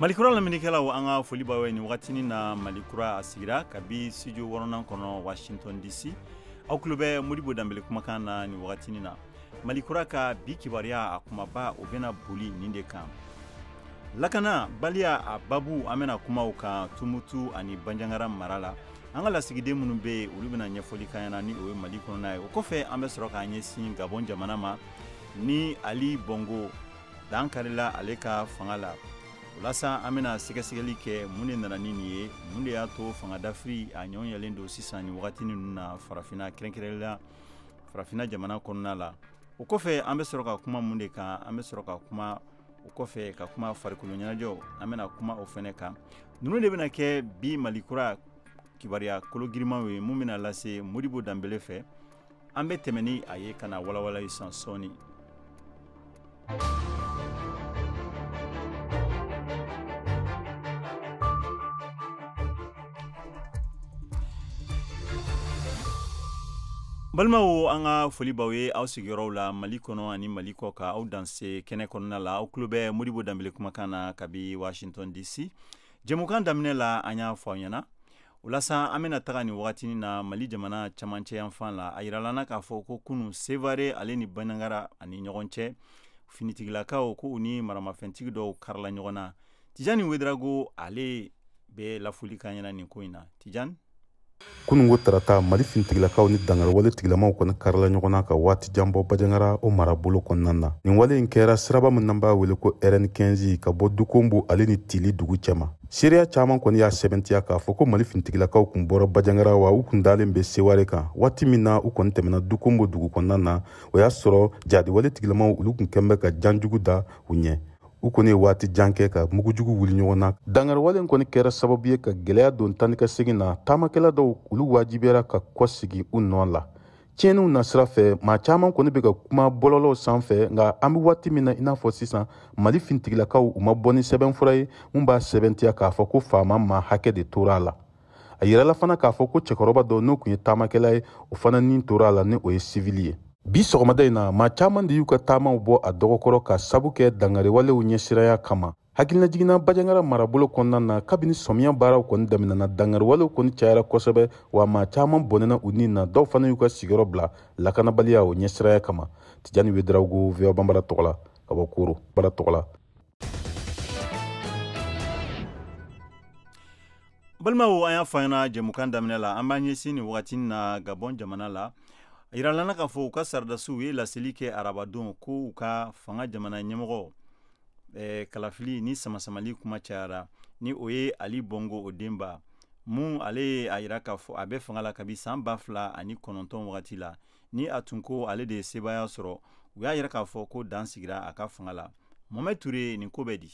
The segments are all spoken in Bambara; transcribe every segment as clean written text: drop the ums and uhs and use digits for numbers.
Malikura lamɛnnikɛlaw, an ka foli b'aw ye nin wagatinin na. Malikura a sigira kabi studio wɔɔrɔnan kɔnɔ, Washington DC. Aw tulo bɛ Modibo Danbele kumakan na nin wagatinin na. Malikura ka bi kibaruya, a kumaba, o bɛna boli nin de kan: lakana baliya a babu. An bɛna kuma o kan Tumutu ani Banjagara mara la. An ka lasigiden minnu bɛ yen, olu bɛna ɲɛfɔli k'an ɲɛna ni o ye Mali kɔnɔna ye. O kɔfɛ, an bɛ sɔrɔ k'an ɲɛsin Gabon jamana ma, ni Ali Bongo dan karila ale ka fanga la. O la sa, an bɛna sɛgɛsɛgɛli kɛ mun de nana ni nin ye, mun de y'a to fanga dafiri a ɲɔgɔn yɛlɛlen don sisan nin wagati ninnu na Farafinna, kɛrɛnkɛrɛnnenya Farafinna jamana kɔnɔna la. O kɔfɛ, an bɛ sɔrɔ ka kuma mun de kan? An bɛ sɔrɔ ka kuma o kɔfɛ ka kuma farikolo ɲɛnajɛw, an bɛna kuma o fɛnɛ kan. Ninnu de bɛna kɛ bi Malikura kibaruya kolo girimanw ye, mun bɛna lase Modibo Danbele fɛ. An bɛ tɛmɛ ni a ye ka na walawala ye sisan sɔɔni. Balimaw, an ka foli b'aw ye aw sigiyɔrɔw la, Mali kɔnɔ ani Mali kɔ kan. Aw danse kɛnɛ kɔnɔna la. Aw tulo bɛ Modibo Danbele kumakan na kabi Washington DC. Jɛmukan daminɛ la, an y'a fɔ aw ɲɛna. O la sa, an bɛna taga nin wagatinin na Mali jamana camancɛ yanfan la. A yirala na k'a fɔ ko kunu, Sevare ale ni Banjagara ani ɲɔgɔn cɛ, finitigilakaw ko u ni maramafɛntigi dɔw karila ɲɔgɔn na. Tijani Wedrago, ale bɛ lafuli k'an ɲɛna nin ko in na. Tijani. Kunungo tarata, Mali finitigilakaw ni dangariwale tigilamaw kɔni karila ɲɔgɔn na ka waati jan bɔ Bajangara o marabolo kɔnɔna na. Nin wale in kɛra siraba min n'an b'a wele ko RN 15, ka bɔ Dukombo ale ni Tili dugu cɛma. Seereya caman kɔni y'a sɛbɛntiya k'a fɔ ko Mali finitigilakaw kun bɔra Bajangara, wa u kun dalen bɛ Seware kan. Waati min na u kɔni tɛmɛna Dukombo dugu kɔnɔna na, o y'a sɔrɔ jadiwale tigilamaw, olu kun kɛn bɛ ka janjugu da u ɲɛ. U kɔni ye waati jan kɛ ka mugujugu wuli ɲɔgɔn na. Dangariwale kɔni kɛra sababu ye ka gwɛlɛya don taa ni ka segin na. Taamakɛla dɔw, olu wajibiyara ka kɔsegi u nɔ la. Tiɲɛniw na sira fɛ, maa caman kɔni bɛ ka kuma bɔlɔlɔw sanfɛ. Nka an bɛ waati min na i n'a fɔ sisan, Mali fintigilakaw, u ma bɔ ni sɛbɛnfura ye mun b'a sɛbɛntiya k'a fɔ ko faama ma hakɛ de tora a la. A yirala fana k'a fɔ ko cɛkɔrɔba dɔ, n'o tun ye taamakɛla ye, o fana nin tora a la, ni o ye sivili ye. Bi sɔgɔmada in na, maa caman de y'u ka taamaw bɔ a dɔgɔkɔrɔ ka sabu kɛ dangariwalew ɲɛsiraya kama. Hakilinajiginna, Bajangara marabolo kɔnɔna na, kabini sɔmiya baaraw kɔni daminɛna, dangariwalew kɔni cayara kosɛbɛ, wa maa caman bɔnɛna u nin na, dɔw fana y'u ka sigiyɔrɔ bila lakanabaliya o ɲɛsiraya kama. Tijani Wedarawogo, VOA Banbara tɔgɔ la, ka bɔ Koro bara tɔgɔ la. Balimaw, an y'a fɔ an ɲɛna jɛmukan daminɛ la, an b'an ɲɛsin nin wagati na Gabɔn jamana la. A yirala k'a fɔ u ka saridasiw ye laseli kɛ arabadon ko u ka fanga jamana ɲɛmɔgɔ kalafili ni samasamali kuma cayara, ni o ye Ali Bongo Ondimba mun. Ale ye a yira k'a fɔ a bɛ fanga la kabi san 2009 wagati la, ni a tun ko ale de ye sebaaya sɔrɔ. U y'a yira k'a fɔ ko dan sigira a ka fanga la. Mohamed Touré, nin ko bɛ di?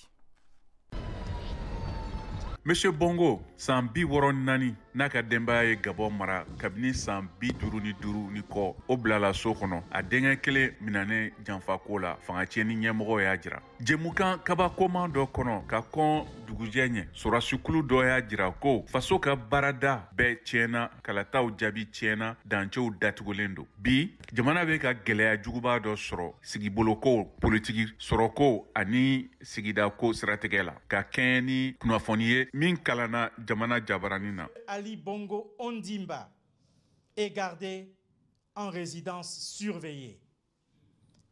Monsieur Bongo, san 64, n'a ka denbaya ye Gabon mara kabini san 55 ni kɔ, o bilala so kɔnɔ, a denkɛ kelen minanen janfako la, fanga tiɲɛni ɲɛmɔgɔ y'a jira. Jɛmukan kabakoman dɔ kɔnɔ ka kɔn dugujɛ ɲɛ, sɔrɔdasikulu dɔ y'a jira ko faso ka baarada bɛɛ tiɲɛna, kalataw jaabi tiɲɛna, dancɛw datugulen don. Bi, jamana bɛ ka gɛlɛya juguba dɔ sɔrɔ sigiboloko, politiki, sɔrɔko ani sigidako siratigɛ la, ka kɛɲɛ ni kunnafoni ye min kalanna jamana jabaranin na. Ali Bongo Ondimba est gardé en résidence surveillée.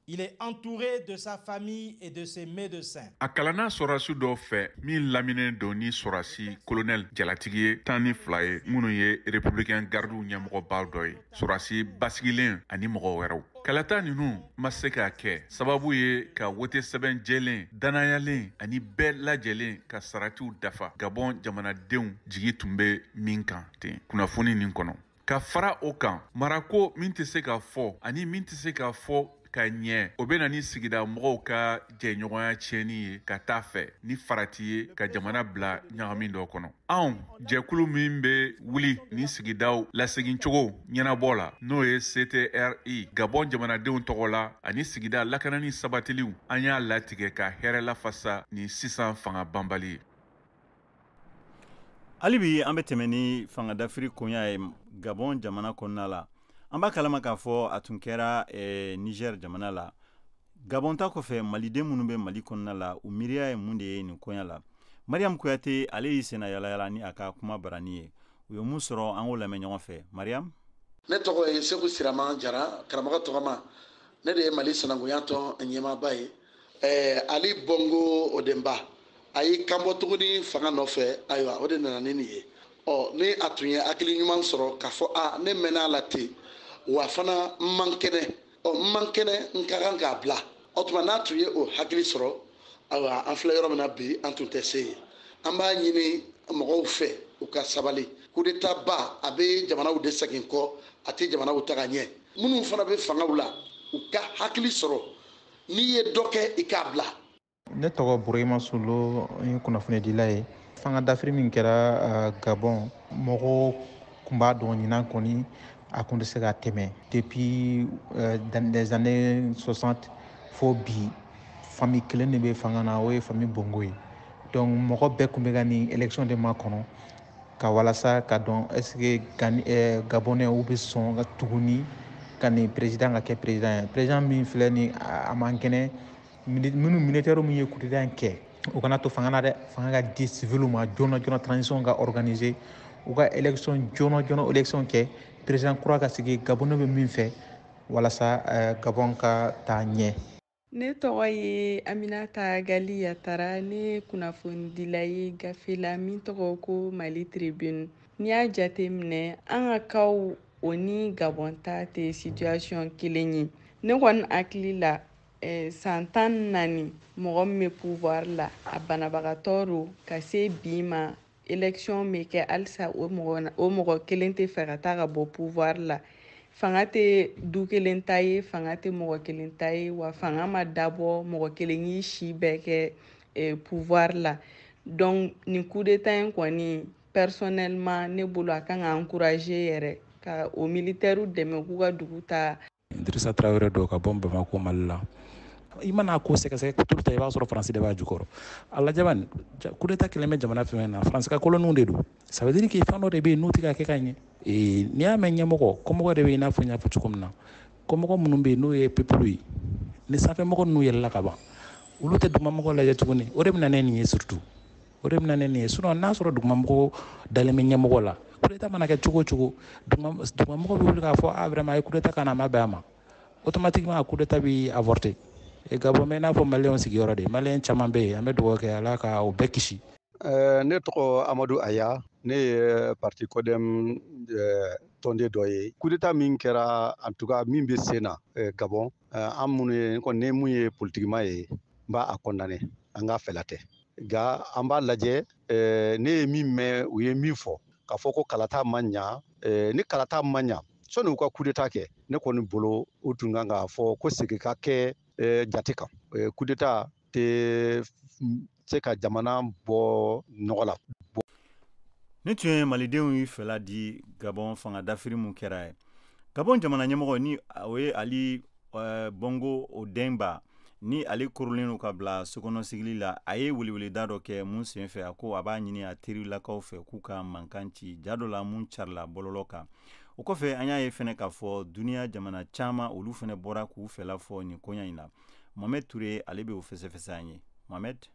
Il est entouré de sa famille et de ses médecins. A kalanna sɔrɔdasi dɔw fɛ min laminen don ni sɔrɔdasi kolonɛli jalatigi ye 12 ye, minnu ye républicain gardiw ɲɛmɔgɔbaw dɔ ye, sɔrɔdasi basigilen ani mɔgɔ wɛrɛw. Kalata ninnu ma se ka kɛ sababu ye ka wote sɛbɛn jɛlen, danayalen ani bɛɛ lajɛlen ka saratiw dafa, Gabɔn jamanadenw jigi tun bɛ min kan ten kunnafoni nin kɔnɔ. Ka fara o kan, marako min tɛ se ka fɔ ani min tɛ se ka fɔ ka ɲɛ, o bɛ na ni sigida mɔgɔw ka jɛɲɔgɔnya tiɲɛni ye ka taa fɛ, ni farati ye ka jamana bila ɲagami dɔ kɔnɔ. Anw jɛkulu min bɛ wuli ni sigidaw lasegincogo ɲɛnabɔ la, n'o ye CTRI Gabɔn jamanadenw tɔgɔ la ani sigida lakanani sabatiliw, an y'a latigɛ ka hɛrɛ lafasa ni sisan fanga banbali ye. Hali bi, an bɛ tɛmɛ ni fanga dafiri koɲa ye Gabɔn jamana kɔnɔna la. An b'a kalama k'a fɔ a tun kɛra Niger jamana la. Gabɔn ta kɔfɛ, maliden minnu bɛ Mali kɔnɔna la, u miiriya ye mun de ye nin koɲa la? Mariam Kuyate, ale y'i senna yalayala ni a ka kuma barani ye. U ye mun sɔrɔ, an k'o lamɛn ɲɔgɔn fɛ. Mariam. Ne tɔgɔ ye Segu Sirama Jara, karamɔgɔ tɔgɔma. Ne de ye Mali sinankunya tɔn ɲɛmaaba ye. Ali Bongo Ondimba, a y'i kanbɔ tuguni fanga nɔfɛ. Ayiwa, o de nana ni nin ye. Ɔ, ni a tun ye hakili ɲuman sɔrɔ k'a fɔ a ne mɛnna a la ten, wa fana n man kɛnɛ, ɔ, n man kɛnɛ, n ka kan k'a bila. O tuma, n'a tun ye o hakili sɔrɔ, ayiwa, an filɛ yɔrɔ min na bi, an tun tɛ se yen. An b'a ɲini mɔgɔw fɛ u ka sabali. Coup d'état ba, a bɛ jamanaw de segin kɔ, a tɛ jamanaw taga ɲɛ. Minnu fana bɛ fangaw la, u ka hakili sɔrɔ, n'i ye dɔ kɛ, i k'a bila. Ne tɔgɔ Burema Solo, n ye kunnafonidila ye. Fanga dafiri min kɛra Gabon, mɔgɔw kun b'a dɔn ɲinan kɔni a kun tɛ se ka tɛmɛ. Depuis dans les années 60 fo bi, famille kelen de bɛ fanga na, o ye famille Bongo ye. Donc mɔgɔ bɛɛ kun bɛ ka nin élection de makɔnɔ ka walasa ka dɔn est ce que Gabonais u bɛ sɔn ka tuguni ka nin président ka kɛ président ye. Président min filɛ nin, a man kɛnɛ. Minnu militaire min ye coup d'état in kɛ, u kana to fanga na dɛ. Fanga ka di civil ma joona joona, transition ka organiser, u ka élection joona joona, élection kɛ, président kura ka sigi, Gabonais bɛ min fɛ, walasa Gabon ka taa ɲɛ. Ne tɔgɔ ye Aminata Gali Yatara. Ne ye kunnafonidila ye gafe la min tɔgɔ ko Mali Tribune. N'i y'a jate minɛ, an ka kaw o ni Gabon ta tɛ situation kelen ye. Ne kɔni hakili la, san 14, mɔgɔ min bɛ pouvoir la, a banabagatɔ don ka se bi ma. Élection bɛ kɛ halisa, o mɔgɔ kelen tɛ fɛ ka taa ka bɔ pouvoir la. Fanga tɛ du kelen ta ye, fanga tɛ mɔgɔ kelen ta ye, wa fanga ma dabɔ mɔgɔ kelen k'i si bɛɛ kɛ pouvoir la. Donc nin coup d'état in kɔni, personnellement ne bolo, a kan ka encourager yɛrɛ ka o militaire dɛmɛ k'u ka dugu ta. Dirisa Tarawele don ka bɔ Bamako, Mali la. I mana ko sɛgɛsɛgɛ tout le, i b'a sɔrɔ Faransi de b'a jukɔrɔ. A lajɛ bani, coup d'état kɛlen bɛ jamana fɛn fɛn na, Faransi ka colonnes de don. Ça veut dire que fɛn dɔ de bɛ yen n'u tɛ ka kɛ ka ɲɛ. N'i y'a mɛn ɲɛmɔgɔ, kɔmɔgɔ de bɛ, i n'a fɔ n y'a fɔ cogo min na, kɔmɔgɔ minnu bɛ yen n'o ye peuple ye, ni sanfɛmɔgɔ ninnu yɛlɛla ka ban, olu tɛ dugumamɔgɔ lajɛ tuguni. O de bɛ na ne nin ye, surtout o de bɛ na ne nin ye. Sinon n'a sɔrɔ dugumamɔgɔ dalen bɛ ɲɛmɔgɔ la, coup d'état mana kɛ cogo o cogo, dugumamɔgɔ bɛ wuli k'a fɔ: a vraiment, a ye coup d'état ka na, a ma bɛn a ma. Automatiquement, a coup d'état bɛ avorter. Gabon bɛ i n'a fɔ Maliyɛnw sigiyɔrɔ de, Maliyɛn caman bɛ yen. An bɛ dugawu kɛ, Ala ka o bɛɛ kisi. Ne tɔgɔ Amadu Aya, ne ye parti CODEM tɔnden dɔ ye. Coup d'état min kɛra, en tout cas min bɛ sen na Gabon, an minnu ye kɔni, ne mun ye politikima ye, n b'a a condamné. An ka fɛla tɛ, nka an b'a lajɛ. Ne ye min mɛn, u ye min fɔ k'a fɔ ko kalata ma ɲa, ni kalata ma ɲa, sɔnni u ka coup d'état kɛ, ne kɔni bolo, u tun kan k'a fɔ ko segin ka kɛ jate kan. Coup d'état tɛ se ka jamana bɔ nɔgɔ la. Ni tun ye malidenw ye fɛla di Gabon fanga dafiri mun kɛra ye. Gabon jamana ɲɛmɔgɔ, ni o ye Ali Bongo Ondimba, ni ale korolen don ka bila sokɔnɔ sigili la, a ye weleweleda dɔ kɛ mun sen fɛ, a ko a b'a ɲini a terilakaw fɛ k'u ka mankan ci ja dɔ la mun carila bɔlɔlɔ kan. O kɔfɛ, an y'a ye fɛnɛ k'a fɔ duniya jamana caman, olu fɛnɛ bɔra k'u fɛla fɔ nin koɲa in na. Mohamed Touré, ale bɛ o fɛsɛfɛsɛ an ye. Mohamed.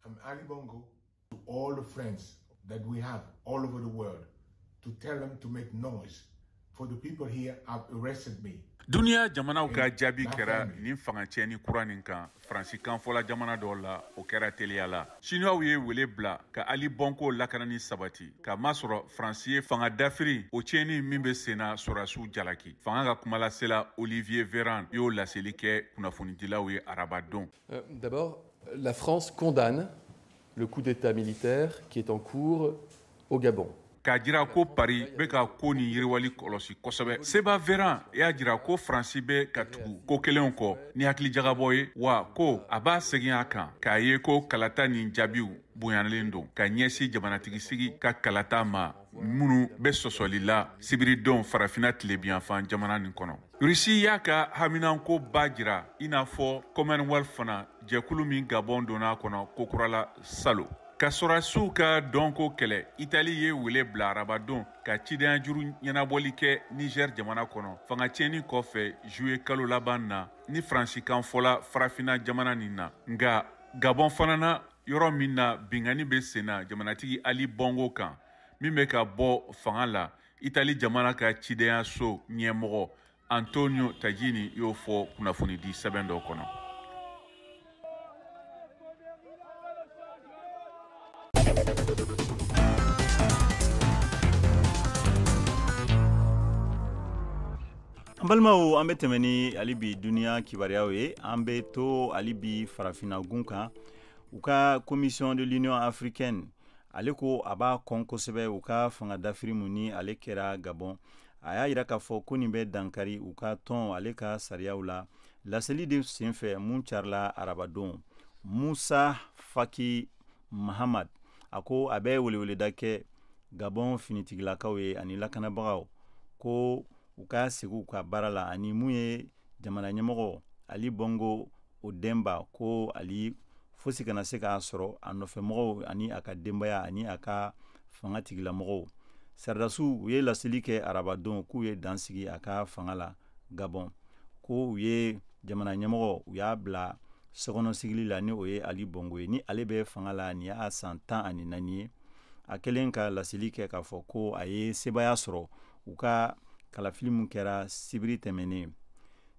I'm Ali Bongo, to all the friends that we have all over the world, to tell them to make noise. For the people here have arrested me. Duniya jamanaw ka jaabi kɛra nin fanga tiɲɛni kura nin kan. Faransi kanfɔla jamana dɔw la, o kɛra teliya la. Siniwaw ye wele bila ka Ali Bongo lakanani sabati, k'a masɔrɔ Faransi ye fanga dafiri o tiɲɛni min bɛ senna sɔrɔdasiw jalaki. Fanga ka kumalasela Olivier Véran y'o laseli kɛ kunnafonidilaw ye arabadon. D'abord, la France condamne le coup d'état militaire qui est en cours au Gabon. K'a jira ko Paris bɛ ka ko ni yiriwali kɔlɔsi kosɛbɛ. Seba Véran y'a jira ko Faransi bɛ ka tugu ko kelenw kɔ ni hakilijagabɔ ye, wa ko a b'a segin a kan k'a ye ko kalata nin jaabiw bonyalen don ka ɲɛsin jamanatigisigi ka kalata ma minnu bɛ sɔsɔli la sibiridon Farafina tilebiyanfan jamana nin kɔnɔ. Rusi y'a ka haminanko ba jira, i n'a fɔ Commonwealth fana, jɛkulu min Gabon donna a kɔnɔ kokurala salo. Ka sɔrɔdasiw ka dɔnko kɛlɛ, Itali ye wele bila arabadon ka cidenyajuru ɲɛnabɔli kɛ Niger jamana kɔnɔ, fanga tiɲɛni kɔfɛ juillet kalo laban na, ni Faransikan fɔla Farafina jamana nin na. Nka Gabon fana na, yɔrɔ min na binkanni bɛ sen na jamanatigi Ali Bongo kan, min bɛ ka bɔ fanga la. Itali jamana ka cidenyaso ɲɛmɔgɔ Antonio Tajani y'o fɔ kunnafonidi sɛbɛn dɔ kɔnɔ. An balimaw, an bɛ tɛmɛ ni hali bi duniya kibaruyaw ye. An bɛ to hali bi farafinna gun kan. U ka Commission de l'Union africaine, ale ko a b'a kɔn kosɛbɛ u ka fanga dafiri mun ni ale kɛra Gabon. A y'a yira k'a fɔ ko nin bɛ dankari u ka tɔn ale ka sariyaw la. Laseli de senfɛ mun carila arabadon, Musa Faki Mahamad a ko a bɛ weleweleda kɛ Gabon finitigilakaw ye ani lakanabagaw ko u ka segin u ka baara la, ani mun ye jamana ɲɛmɔgɔ Ali Bongo Ondimba, ko ali fosi kana se k'a sɔrɔ a nɔfɛmɔgɔw ani a ka denbaya ani a ka fanga tigilamɔgɔw. Sɔrɔdasiw, u ye laseli kɛ arabadon k'u ye dan sigi a ka fanga la Gabon, ko u ye jamana ɲɛmɔgɔ, u y'a bila sokɔnɔ sigili la, ni o ye Ali Bongo ye, ni ale bɛ fanga la nin y'a san 14 ye. A kɛlen ka laseli kɛ k'a fɔ ko a ye sebaaya sɔrɔ u ka kalafili mun kɛra sibiri tɛmɛnen.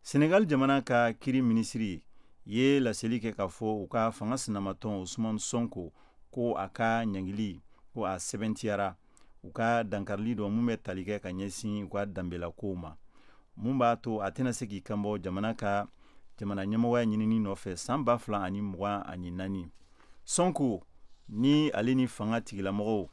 Senegal jamana ka kiri minisiri ye laseli kɛ k'a fɔ u ka fanga sinamatɔn Usman Sonko ko a ka ɲangili ko a sɛbɛntiyara u ka dankarili dɔ mun bɛ tali kɛ ka ɲɛsin u ka danbelakow ma, mun b'a to a tɛna se k'i kanbɔ jamana ka jamana ɲɛmɔgɔya ɲinini nɔfɛ san 2024. Sonko ni ale ni fanga tigilamɔgɔw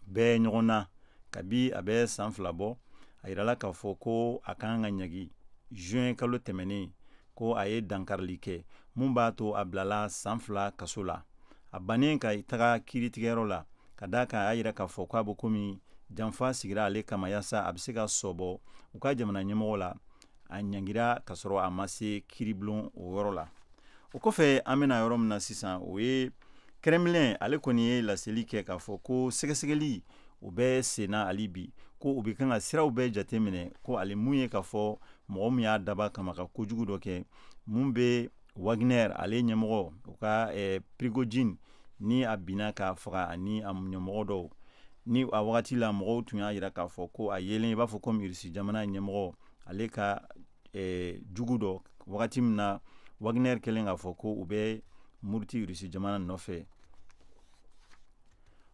bɛ ɲɔgɔn na kabi a bɛ san 2 bɔ. A yirala k'a fɔ ko a kan ka ɲagi juin kalo tɛmɛnen, ko a ye dankarili kɛ mun b'a to a bilala san 2 kaso la. A bannen ka taga kiiritigɛyɔrɔ la, ka d'a kan a y'a yira k'a fɔ k'a bɛ komi janfa sigira ale kama yaasa a bɛ se ka sɔbɔ u ka jamana ɲɛmɔgɔ la, a ɲangira ka sɔrɔ a ma se kiiribulon o yɔrɔ la. O kɔfɛ, an bɛna yɔrɔ min na sisan, o ye Kremlin. Ale kɔni ye laseli kɛ k'a fɔ ko sɛgɛsɛgɛli o bɛ senna hali bi, ko u bɛ kan ka siraw bɛɛ jateminɛ, ko ale mun ye k'a fɔ mɔgɔ min y'a daba kama ka kojugu dɔ kɛ mun bɛ Wagner ale ɲɛmɔgɔ, u ka Prigojine, ni a binna k'a faga ani a ɲɛmɔgɔ dɔw. Ni a wagati la mɔgɔw tun y'a yira k'a fɔ ko a yelen i b'a fɔ komi Irisi jamana ɲɛmɔgɔ ale ka jugu dɔ, wagati min na Wagner kɛlen k'a fɔ ko u bɛ muruti Irisi jamana nɔfɛ.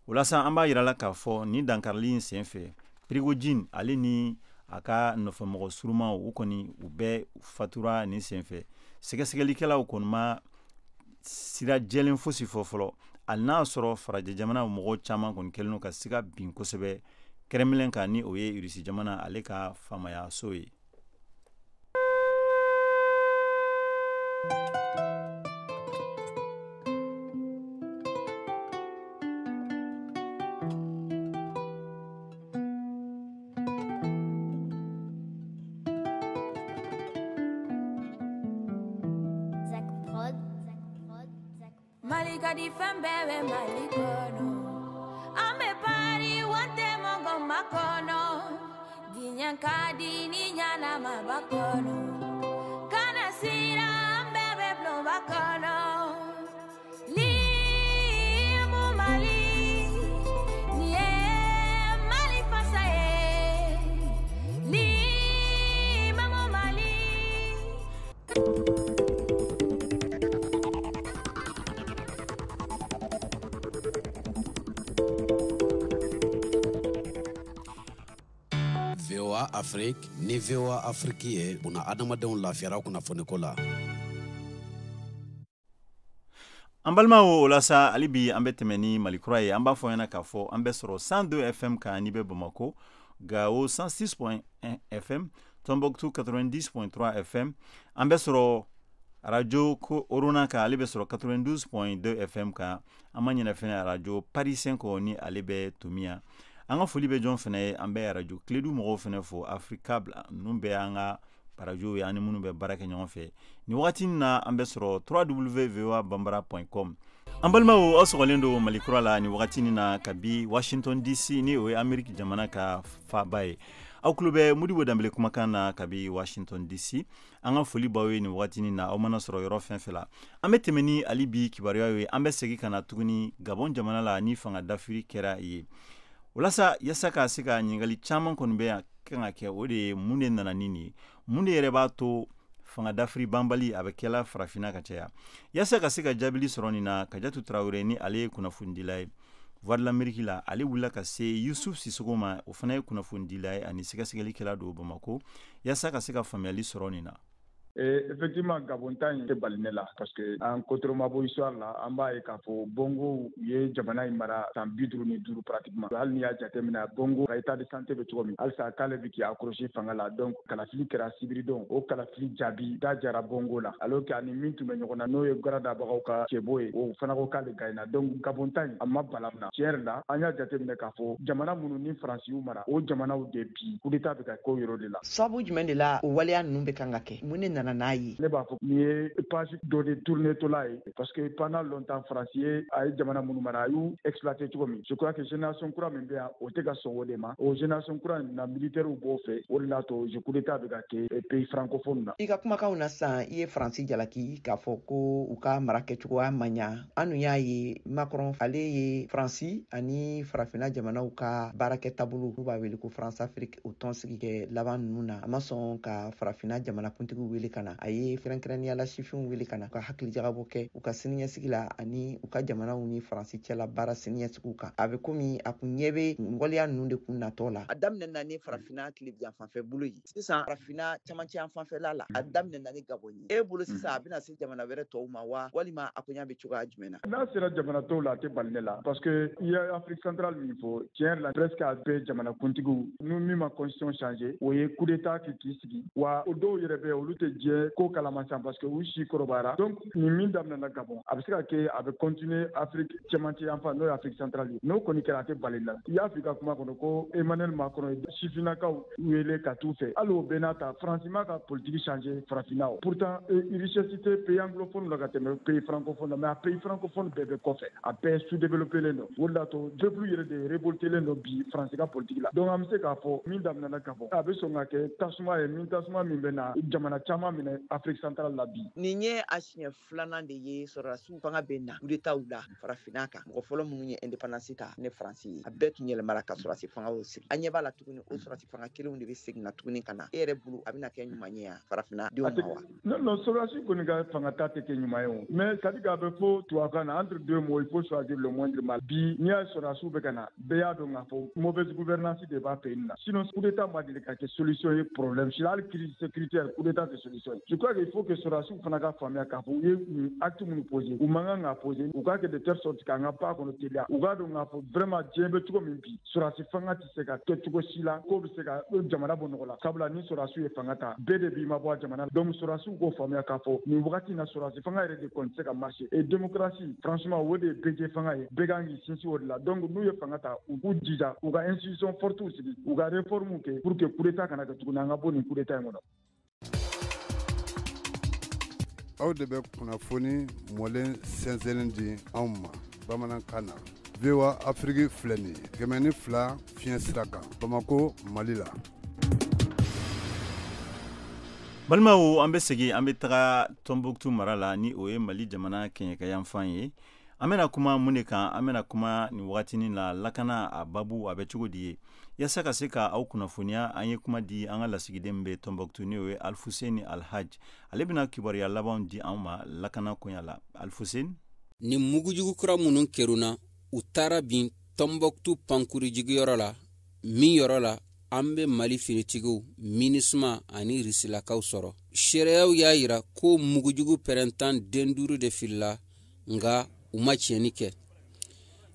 O la sa, an b'a yira la k'a fɔ nin dankarili in senfɛ, Prigojine ale ni a ka nɔfɛmɔgɔ surumaw, u kɔni u bɛɛ fatura nin senfɛ. Sɛgɛsɛgɛlikɛlaw kɔni ma sira jɛlen fosi fɔ fɔlɔ, hali n'a sɔrɔ farajɛ jamana mɔgɔw caman kɔni kɛlen don ka siga bin kosɛbɛ Kremlin kan, ni o ye Irisi jamana ale ka faamayaso ye. Mali ka di, fɛn bɛɛ bɛ Mali kɔnɔ. An bɛ pari wante mɔgɔ ma kɔnɔ. Diɲɛ ka di ni ɲanama ba kɔnɔ. Kana siran, an bɛɛ bɛ bulonba kɔnɔ. Limu Mali, nin ye Mali fasa ye. Limamu Mali. VOA Afrique ni VOA Afrique ye buna adamadenw lafiyara kunnafoniko la. An balimaw, o la sa, hali bi an bɛ tɛmɛ ni Mali kura ye. An b'a fɔ ɲɛna k'a fɔ an bɛ sɔrɔ 102 FM kan n'i bɛ Bamako, Gao 106.1 FM, Tombouctou 90.3 FM. An bɛ sɔrɔ radio ko Orona kan, ale bɛ sɔrɔ 92.2 FM kan. An ma ɲinɛ fɛnɛ radio Paris 5 kɔ, ni ale bɛ Tomiya. An ka foli bɛ jɔn fɛnɛ ye? An bɛ radio Kledu mɔgɔw fɛnɛ fo, Africable. Ninnu bɛɛ y'an ka radio ye, an ni minnu bɛ baara kɛ ɲɔgɔn fɛ nin wagati in na. An bɛ sɔrɔ www.voabambara.com. An balimaw, aw sɔgɔlen don Mali kura la nin wagati in na kabi Washington DC, ni o ye Ameriki jamana ka faaba ye. Aw tulo bɛ Modibo Danbele kumakan na kabi Washington DC. An ka foli b'aw ye nin wagatinin na, aw mana sɔrɔ yɔrɔ fɛn fɛn la. An bɛ tɛmɛ ni hali bi kibaruyaw ye. An bɛ segin ka na tuguni Gabon jamana la ni fanga dafiri kɛra yen. Walasa yasa ka se ka ɲininkali caman kɔni bɛ yan kan ka kɛ, o de ye mun de nana ni nin ye, mun de yɛrɛ b'a to fanga dafiri banbali a bɛ kɛla farafinna ka caya. Yasa ka se ka jaabili sɔrɔ nin na, Kajatu Tarawele ni ale ye kunnafonidila ye Voix de l'Amérique la, ale wulila ka se Yusuf Sisoko ma, o fana ye kunnafonidila ye ani sɛgɛsɛgɛlikɛla don Bamako, yasa ka se ka faamuyali sɔrɔ nin na. Effectivement, Gabon ta in tɛ bali ne la parce que an ko trop ma bɔ histoire la. An b'a ye k'a fɔ Bongo ye jamana in mara san 55 pratiquement. Hali n'i y'a jateminɛ, Bongo ka état de santé bɛ cogo min, halisa k'ale bɛ k'i accrocher fanga la. Donc kalafili kɛra sibiridon, o kalafili jaabi da jara Bongo la, alors que ani min tun bɛ ɲɔgɔn na, n'o ye garadabagaw ka cɛbo ye, o fana ko k'ale gagnera. Donc Gabon ta in, a ma bala na. Tiɲɛ yɛrɛ la, an y'a jateminɛ k'a fɔ jamana minnu ni Faransi y'u mara, o jamanaw de bi coup d'état bɛ ka k'o yɔrɔ de la. Sababu jumɛn de la o waleya ninnu bɛ kan ka kɛ? Mun de nana n'a ye? Ne b'a fɔ nin ye page dɔ de tourner tola ye, parce que pendant longtemps Faransi ye a ye jamana minnu mara, a y'u exploiter cogo min. Je crois que génération kura min bɛ yan, o tɛ ka sɔn o de ma. O génération kura in na, militaires b'o fɛ, o de l'a to je coup d'état bɛ ka kɛ pays francophone na. I ka kumakanw na sisan, i ye Faransi jalaki k'a fɔ ko u ka mara kɛcogoya man ɲa. An dun y'a ye, Macron ale ye Faransi ani farafinna jamanaw ka baarakɛ taabolo, n'u b'a wele ko France Afrique, o tɔn sigi kɛ laban ninnu na, a ma sɔn ka farafinna jamanakuntigiw wele ka na. A ye kɛrɛnkɛrɛnnenya la sifinw wele ka na ka hakili jagabɔ kɛ u ka siniɲɛsigi la ani u ka jamanaw ni Faransi cɛla baara siniɲɛsigiw kan. A bɛ komi a kun ɲɛ bɛ waleya ninnu de kun natɔ la. A daminɛ ni farafinna tilebiyan fanfɛ bolo ye, sisan farafinna camancɛ yan fanfɛla la, a daminɛ ni Gabon ye. E bolo sisan, a bɛna se jamana wɛrɛ tɔw ma wa, walima a koɲa bɛ cogoya jumɛn na? N'a sera jamana tɔw la, a tɛ bali ne la, parce que i ye Afrique centrale min fɔ, tiɲɛ yɛrɛ la, presque a bɛɛ jamana kuntigiw ni min ma constitution changer, o ye coup d'état k'i sigi wa. O dɔw yɛrɛ bɛ, olu tɛ diɲɛ ko kalama san, parce que u si kɔrɔbayara. Donc nin min daminɛna Gabon, a bɛ se ka kɛ a bɛ continuer Afrique cɛmancɛ yan fan, n'o ye Afrique centrale ye. N'o kɔni kɛra, a tɛ bali la. I y'a fɔ i ka kuma kɔnɔ ko Emmanuel Macron ye sifinnakaw wele ka t'u fɛ. Hali o bɛɛ n'a ta, Faransi ma ka politique changer farafinna. O pourtant richesse tɛ pays anglophone la ka tɛmɛ pays francophone la, mais a pays francophone bɛɛ bɛ kɔfɛ, a bɛɛ sous-développé len don. O de la to peuple yɛrɛ de révolté len don bi Faransi ka politique la. Donc an bɛ se k'a fɔ min daminɛna Gabon, a bɛ sɔn ka kɛ tasuma ye, min tasuma min bɛ na jamana caman minɛ Afrique centrale la bi. Nin ye a siɲɛ filanan de ye sɔrɔdasiw fanga bɛ na coup d'état la farafinna kan. Mɔgɔ fɔlɔ minnu ye indépendance ta ne Faransi ye, a bɛɛ tun yɛlɛmara ka sɔrɔdasi fangaw sigi. An ɲɛ b'a la tuguni, o sɔrɔdasi fanga kelenw de bɛ segin na tuguni ka na. E yɛrɛ bolo, a bɛna kɛ ɲuman ye yan farafinna denw ma wa? Non non, sɔrɔdasi kɔni ka fanga ta tɛ kɛ ɲuman ye o, mais c'est à dire k'a bɛ fɔ tubabukan na, entre deux maux, il faut choisir le moindre mal. Bi n'i y'a ye sɔrɔdasiw bɛ ka na, bɛɛ y'a dɔn k'a fɔ mauvaise gouvernance de b'a pays na. Sinon coup d'état ma deli ka kɛ solution ye problème si la. Hali crise sécuritaire, coup d'état tɛ solution ye. Je crois qu'il faut que sɔrɔdasiw fana ka faamuya k'a fɔ u ye nin acte minnu posé, u man kan k'a posé. U k'a kɛ de telle sorte k'an ka ba kɔnɔ teliya. U k'a dɔn k'a fɔ vraiment diɲɛ bɛ cogo min bi, sɔrɔdasi fanga tɛ se ka kɛ cogo si la k'o bɛ se ka jamana bɔ nɔgɔ la, sabula ni sɔrɔdasiw ye fanga ta, bɛɛ de b'i mabɔ a jamana la. Donc sɔrɔdasiw k'o faamuya k'a fɔ nin wagati in na, sɔrɔdasi fanga yɛrɛ de kɔni tɛ se ka marcher. Et démocratie, franchement, o de ye bɛɛ fanga ye, bɛɛ kan k'i sinsin o de la. Donc n'u ye fanga ta, u k'u jija u ka institution fortes sigi, u ka réforme kɛ pour que coup d'état kana kɛ tuguni, an ka bɔ nin coup d'état in kɔnɔ. Aw de bɛ kunnafoni mɔlen sɛnsɛnnen di anw ma bamanankan na. VOA Afiriki filɛ nin ye, 102 fiɲɛ sira kan, Bamako, Mali la. Balimaw, an bɛ segin, an bɛ taga Tɔnbɔkutu mara la, ni o ye Mali jamana kɛɲɛkayanfan ye. An bɛna kuma mun de kan? An bɛna kuma nin wagatinin na lakana a babu, a bɛ cogo di ye? Yaasa ka se ka aw kunnafoniya, an ye kuma di an ka lasigiden bɛ Tɔnbɔkutu, ni o ye Alfuseni Alhaj. Ale bɛna kibaruya labanw di anw ma lakana koɲa la. Alfuseni. Ni mugujugu kura minnu kerunna, u taara bin Tɔnbɔkutu pankuru jigiyɔrɔ la, min yɔrɔ la an bɛ Mali finitigiw, Minisma ani Risilakaw sɔrɔ. Seereyaw y'a yira ko mugujugu pɛrɛntan den 5 de filila, nka u ma tiɲɛni kɛ.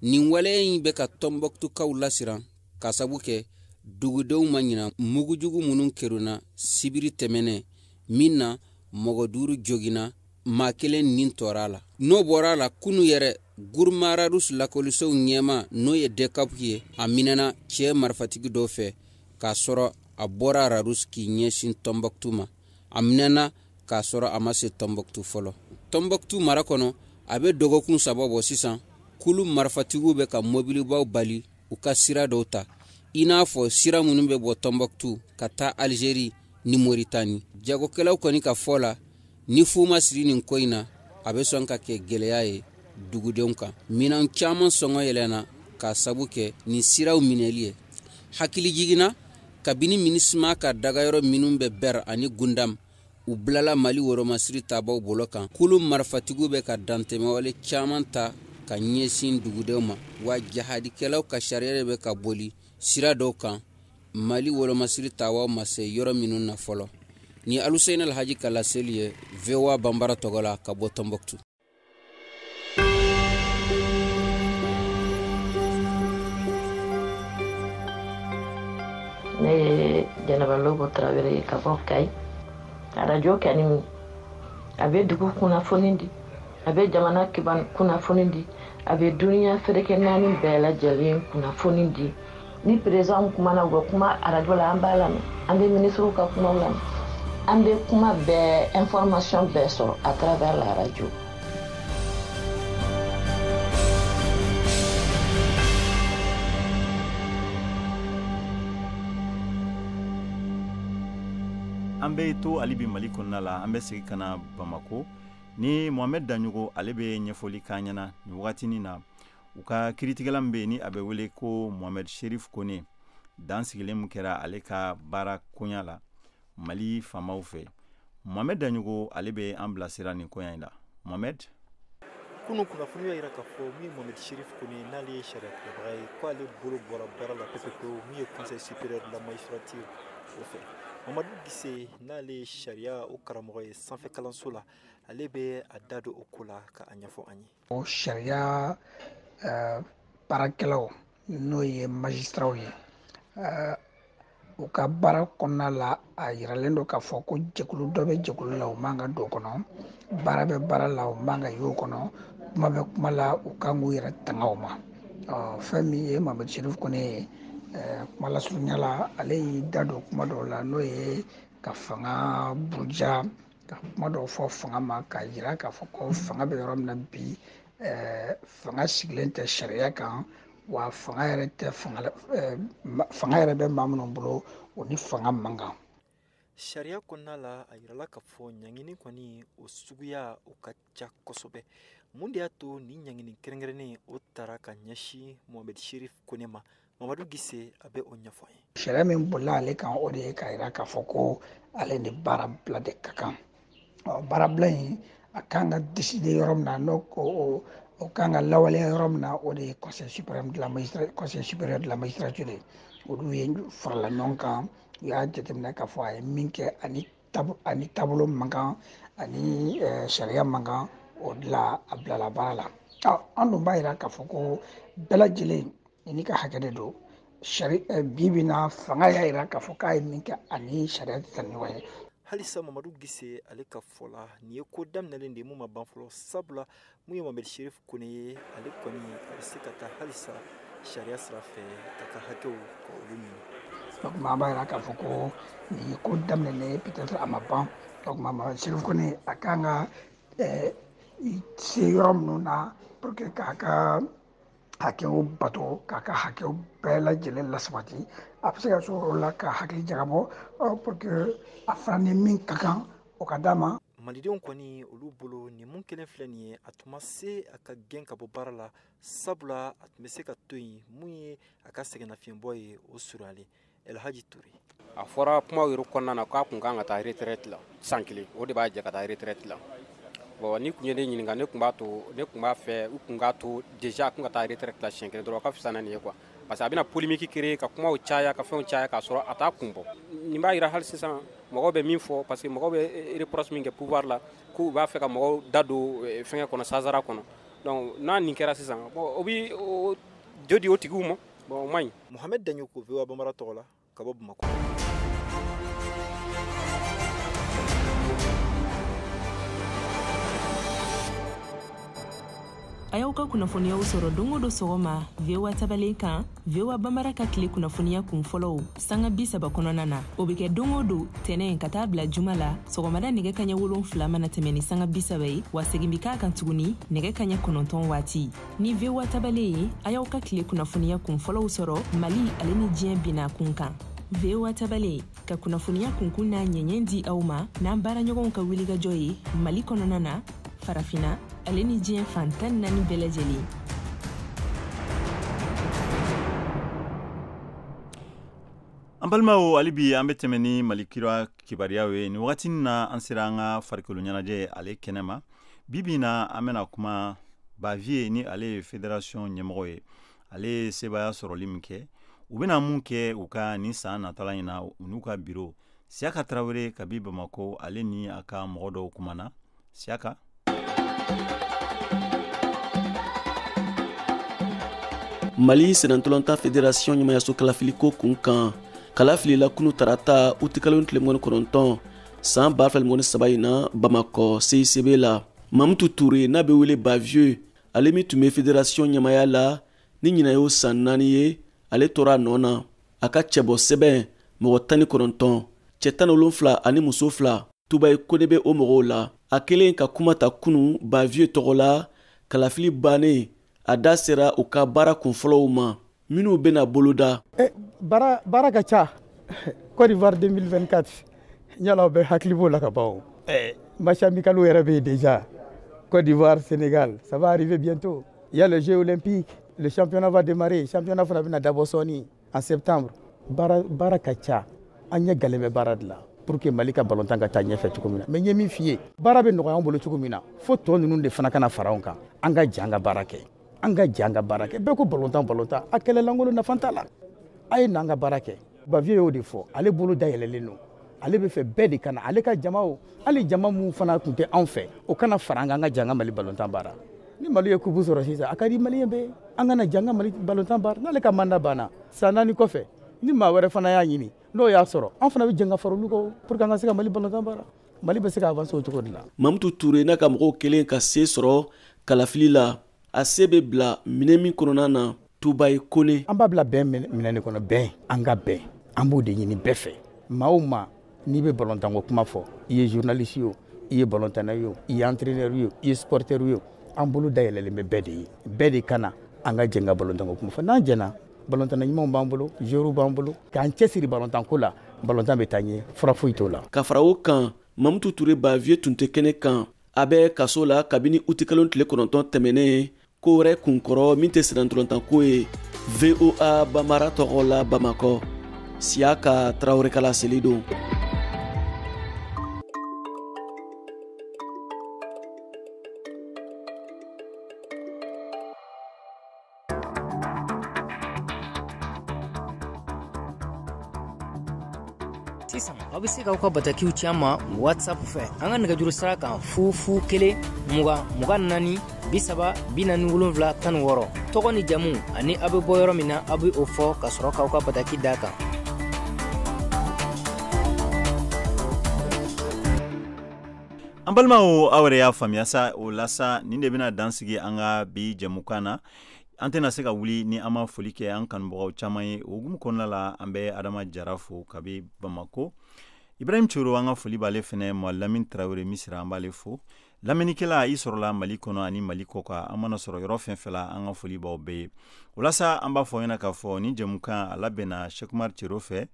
Nin waleya in bɛ ka Tɔnbɔkutukaw lasiran, k'a sabu kɛ dugudenw ma ɲina mugujugu minnu kerunna sibiri tɛmɛnen min na, mɔgɔ 5 joginna, maa kelen nin tɔɔrɔ a la. N'o bɔra a la, kunu yɛrɛ Gourma Rharous lakɔlisow ɲɛma, n'o ye Decap ye, a minɛna cɛ marifatigi dɔw fɛ k'a sɔrɔ a bɔra Rharous k'i ɲɛsin Tɔnbɔkutu ma. A minɛna k'a sɔrɔ a ma se Tɔnbɔkutu fɔlɔ. Tɔnbɔkutu mara kɔnɔ, a bɛ dɔgɔkun 3 bɔ sisan, kulu marifatigiw bɛ ka mobilibaw bali u ka sira dɔw ta. I n'a fɔ sira minnu bɛ bɔ Tɔnbɔkutu ka taa Alizeri ni Moritani. Jagokɛlaw kɔni ka fɔ la, ni fu ma siri nin ko in na, a bɛ sɔn ka kɛ gɛlɛya ye dugudenw kan. Minɛn caman sɔngɔ yɛlɛnna k'a sabu kɛ nin siraw minɛli ye. Hakili jiginna kabini MINUSMA ka dagayɔrɔ minnu bɛ Bɛr ani Gundam, u bilala Mali woromasiri tabaw bolo kan. Kulu marifatigiw bɛ ka dantɛmɛwale caman ta ka ɲɛsin dugudenw ma, wa jahadikɛlaw ka sariya de bɛ ka boli sira dɔw kan Mali wolomasiri tabaw ma se yɔrɔ minnu na fɔlɔ. Ni Aluseyini Alhaji ka laseli ye VOA Banbara tɔgɔ la ka bɔ Tɔnbɔkutu. Ne ye Jɛnɛba Lobo Tarawele ye ka bɔ Kayi. Arajo kani a bɛ dugu kunnafoni di, a bɛ jamana kunnafoni di, a bɛ duniya ferekɛ naani bɛɛ lajɛlen kunnafoni di. Ni président kumana, u bɛ kuma arajo la, an b'a lamɛn, an bɛ ministres ka kumaw lamɛn, an bɛ kuma bɛɛ, information bɛɛ sɔrɔ à travers la radio. An bɛ to hali bi Mali kɔnɔna la. An bɛ segin ka na Bamako ni Mohamed Daɲogo, ale bɛ ɲɛfɔli k'an ɲɛna nin wagatinin na. U ka kiiritigɛla min bɛ yen ni a bɛ wele ko Mohamed Sherif Kone, dan sigilen min kɛra ale ka baara koɲa la Mali faamaw fɛ, Mohamed Daɲogo, ale bɛ an bilasira nin koɲa in la. Mohamed. Kunu, kunnafoni y'a jira k'a fɔ min ye Mohamed Sherif Kone, n'ale ye sariyatigɛbaga ye, ko ale bolo bɔra baara la pewu pewu min ye Conseil supérieur de la magistrature o fɛ. Mamadu Gise, n'ale ye sariya o karamɔgɔ ye sanfɛ kalanso la, ale bɛ a da don o ko la ka a ɲɛfɔ an ye. O sariya baarakɛlaw, n'o ye magistratw ye, u ka baara kɔnɔna la, a yiralen don k'a fɔ ko jɛkulu dɔ bɛ jɛkulu la, u man ka don kɔnɔ, baara bɛ baara la, u man ka y'o kɔnɔ, kuma bɛ kuma la, u kan k'u yɛrɛ tanga o ma. Fɛn min ye Mamadu Sherif Kone ye, kuma lasurunya la, ale y'i da don kuma dɔw la, n'o ye ka fanga buruja, ka kuma dɔw fɔ fanga ma, k'a jira k'a fɔ ko fanga bɛ yɔrɔ min na bi, fanga sigilen tɛ sariya kan, wa fanga yɛrɛ tɛ fanga, fanga yɛrɛ bɛ maa minnu bolo, o ni fanga man kan. Sariya kɔnɔna la, a yirala k'a fɔ ɲangini kɔni o suguya o ka ca kosɛbɛ. Mun de y'a to nin ɲangini kɛrɛnkɛrɛnnen o tara ka ɲɛsin Mohamed Sherif Kone ma? Mamadu Gise, a bɛ o ɲɛfɔ an ye. Sariya min bolila ale kan, o de ye k'a jira k'a fɔ ko ale ni baara bila de ka kan. Baarabila in, a kan ka décider yɔrɔ min na, n'o o o kan ka lawaleya yɔrɔ min na, o de ye Conseil supérieur de la magistrature ye. Olu ye farala ɲɔgɔn kan, u y'a jateminɛ k'a fɔ a ye min kɛ, ani taabolo man kan, ani sariya man kan, o de la a bilala baara la. An dun b'a jira k'a fɔ ko bɛɛ lajɛlen n'i ka hakɛ de don. Sari bi bi na, fanga y'a jira k'a fɔ k'a ye min kɛ, ani sariya tɛ taa ni ɲɔgɔn ye. Halisa, Mamadu Gise ale ka fɔ la, nin ye ko daminɛlen de ye mun ma ban fɔlɔ, sabula mun ye Mohamed Sherif Kone ye, ale kɔni a bɛ se ka taa halisa sariya sira fɛ ka ka hakɛw ka olu ɲini. Donc an b'a jira k'a fɔ ko nin ye ko daminɛlen ye, peut-être a ma ban. Donc Mohamed Sherif Kone, a kan ka se yɔrɔ minnu na pour que k'a ka hakɛw bato, k'a ka hakɛw bɛɛ lajɛlen lasabati, a bɛ se ka so o la ka hakili jagabɔ pour que a fana ni min ka kan, o ka d'a ma. Malidenw kɔni olu bolo, nin mun kelen filɛ nin ye, a tun ma se a ka gɛn ka bɔ baara la, sabula a tun bɛ se ka to yen mun ye a ka sɛgɛnnafiɲɛbɔ ye o surunyalen. Elhaji Ture. A fɔra kumaw yɛrɛ kɔnɔna na k'a kun kan ka taa retraite la san kelen, o de b'a jɛ ka taa retraite la. Bon, ni kun ye ne ɲininka, ne kun b'a to, ne kun b'a fɛ u kun k'a to déjà a kun ka taa retraite la siɲɛ kelen dɔrɔn, o ka fisa na nin ye quoi, parce que a bɛna polémique créer, ka kumaw caya, ka fɛnw caya, k'a sɔrɔ a t'a kun bɔ. Nin b'a yira hali sisan mɔgɔw bɛ min fɔ, parce que mɔgɔw bɛ reproche min kɛ pouvoir la, k'u b'a fɛ ka mɔgɔw da don fɛngɛ kɔnɔ, sazara kɔnɔ. Donc n'a nin kɛra sisan, bon, o bi o jo di o tigiw ma. Bon, o man ɲi. Mohamed Daɲoko, VOA Bambara tɔgɔ la ka bɔ Bamakɔ. A y'aw ka kunnafoniyaw sɔrɔ don o don sɔgɔma VOA tabalen kan, VOA Bambara ka tile kunnafoniya kun fɔlɔw sanga 30 kɔnɔna na. O bɛ kɛ don o don tɛnɛn ka taa bila juma la sɔgɔmada nɛgɛ kaɲɛ 7 mana tɛmɛ ni sanga 30 ye, wa segin bɛ k'a kan tuguni nɛgɛ kaɲɛ 9 waati. Ni VOA tabalen ye, a y'aw ka tile kunnafoniya kun fɔlɔw sɔrɔ Mali ale ni diɲɛ binna kun kan. VOA tabalen ka kunnafoniya kunkun n'a ɲɛɲɛ di aw ma n'an baaraɲɔgɔnw ka wulikajɔ ye Mali kɔnɔna na, Farafina ale ni diɲɛ fan 14 bɛɛ lajɛlen. An balimaw, hali bi an bɛ tɛmɛ ni Mali kura kibaruyaw ye. Nin wagati na, an sera an ka farikolo ɲɛnajɛ ale kɛnɛ ma. Bi bi na, an bɛna kuma Bavieux ni ale ye fédération ɲɛmɔgɔ ye. Ale ye sebaaya sɔrɔli min kɛ, u bɛna mun kɛ u ka nin san natala in na, u n'u ka biro. Siyaka Tarawele kabi Bamako, ale ni a ka mɔgɔ dɔw kumana. Siyaka. Mali senatɔlɔnta fédération ɲɛmayaso kalafiliko kun kan, kala filila kunu tarata utikalo tile 29 san 2023 in na Bamakɔ CICB la. Mamutu Ture n'a bɛ wele Bavieux, ale min tun bɛ fédération ɲɛmaya la ni ɲinan y'o san 4 ye, ale tora a nɔ na. A ka cɛbɔ sɛbɛn mɔgɔ 19, cɛ 17 ani muso 2, Tubayi Kone bɛ o mɔgɔw la. A kelen ka kuma ta kunu Bavieux tɔgɔ la, kalafili bannen, a da sera u ka baara kunfɔlɔw ma minnu bɛna boloda. Baara ka ca. Côte d'Ivoire 2024, yala bɛ hakili b'o la ka ban o. Match amical yɛrɛ bɛ yen déjà. Côte d'Ivoire, Sénégal, ça va arriver bientôt. Il y a les Jeux olympiques, le championnat va démarrer, championnat fana bɛna dabɔ sɔɔni en septembre. Baara ka ca, an ɲɛ galen bɛ baara de la pour que Mali ka ballon tan ka taa ɲɛfɛ cogo min na. Mais n ye min f'i ye, baara bɛ nɔgɔya an bolo cogo min na, fo tɔ ninnu de fana kana fara anw kan. An ka jɛ an ka baara kɛ. An ka jɛ an ka baara kɛ. Bɛɛ ko ballon tan ballon tan, a kɛlɛ lankolon nafa t'a la. A ye n'an ka baara kɛ. Bavieux y'o de fɔ, ale bolo dayɛlɛlen don. Ale bɛ fɛ bɛɛ de ka na, ale ka jama o, hali jama mun fana tun tɛ anw fɛ, o kana fara an kan, an ka jɛ an ka Mali ballon tan baara. Ni Mali ye coupe sɔrɔ sisan, a ka di Maliyɛn bɛɛ ye. An kana jɛ an ka Mali ballon tan baara. N'ale ka mandat banna, san 4 kɔfɛ, ni maa wɛrɛ fana y'a ɲini, n'o y'a sɔrɔ, an fana bɛ jɛ ka fara olu kan pour que an ka se ka Mali ballon tan baara. Mali bɛ se ka avancer o cogo de la. Mamutu Ture n'a ka mɔgɔw kelen ka se sɔrɔ kalafili la, a se bɛ bila minɛn min kɔnɔna na, Tubayi Kone. An b'a bila bɛn minɛn de kɔnɔ, bɛn, an ka bɛn, an b'o de ɲini bɛɛ fɛ. Maa o maa n'i bɛ ballon-tanko kuma fɔ, i ye journaliste ye o, i ye ballon-tanna ye o, i ye entraîneur ye o, i ye supporter ye o, an bolo dayɛlɛlen bɛ bɛɛ de ye. Bɛɛ de ka na an ka jɛ ka ballon-tanko kuma fɔ. N'an jɛna, ballon-tanna ɲumanw b'an bolo, joueurs b'an bolo, k'an cɛsiri ballon-tanko la, ballon-tan bɛ taa ɲɛ, fura foyi t'o la. Ka fara o kan, Mamutu Ture Bavieux tun tɛ kɛnɛ kan. A bɛ kaso la kabini utikalo tile 9 tɛmɛnen, ko wɛrɛ kunkɔrɔ min tɛ sennantolatan ye. VOA Bambara tɔgɔ la Bamakɔ, Siyaka Tarawele kala seli don. Sisan aw bɛ se k'aw ka batakiw ci an ma WhatsApp fɛ an ka nɛgɛjuru sira kan 0 0 1 20 24 30 47. Tɔgɔ ni jamu ani aw bɛ bɔ yɔrɔ min na, aw bɛ o fɔ ka sɔrɔ k'aw ka bataki d'a kan. An balimaw, aw yɛrɛ y'a faamuya sa. O la sa, nin de bɛna dan sigi an ka bi jɛmukan na. An tɛna se ka wuli ni an ma foli kɛ an kanubagaw caman ye. O hukumu kɔnɔna la, an bɛ Adama Jara fo kabi Bamako. Ibrahim Coro, an ka foli b'ale fɛnɛ ma. Lamine Tarawele Misira, an b'ale fo. Lamɛnnikɛla i sɔrɔla Mali kɔnɔ ani Mali kɔ kan, an mana sɔrɔ yɔrɔ fɛn fɛn la, an ka foli b'aw bɛɛ ye. O la sa, an b'a fɔ ɲɛna k'a fɔ ni jɛmukan a labɛnna Cheikh Cero fɛ,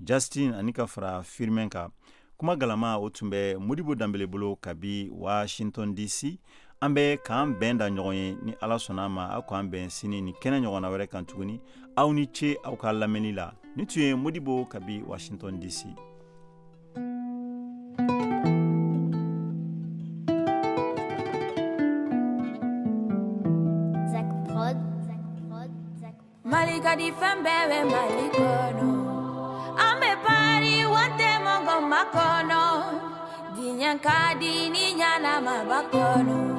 Justin ani ka fara Firmin kan. Kuma galama o tun bɛ Modibo Danbele bolo kabi Washington DC. An bɛ k'an bɛn da ɲɔgɔn ye ni Ala sɔnna a ma, aw k'an bɛn sini ni kɛnɛ ɲɔgɔnna wɛrɛ kan tuguni. Aw ni ce aw ka lamɛnni la. Ni tun ye Modibo kabi Washington DC. Mali ka di, fɛn bɛɛ bɛ Mali kɔnɔ. An bɛ pari wante mɔgɔ ma kɔnɔ. Diɲɛ ka di ni ɲanama ba kɔnɔ.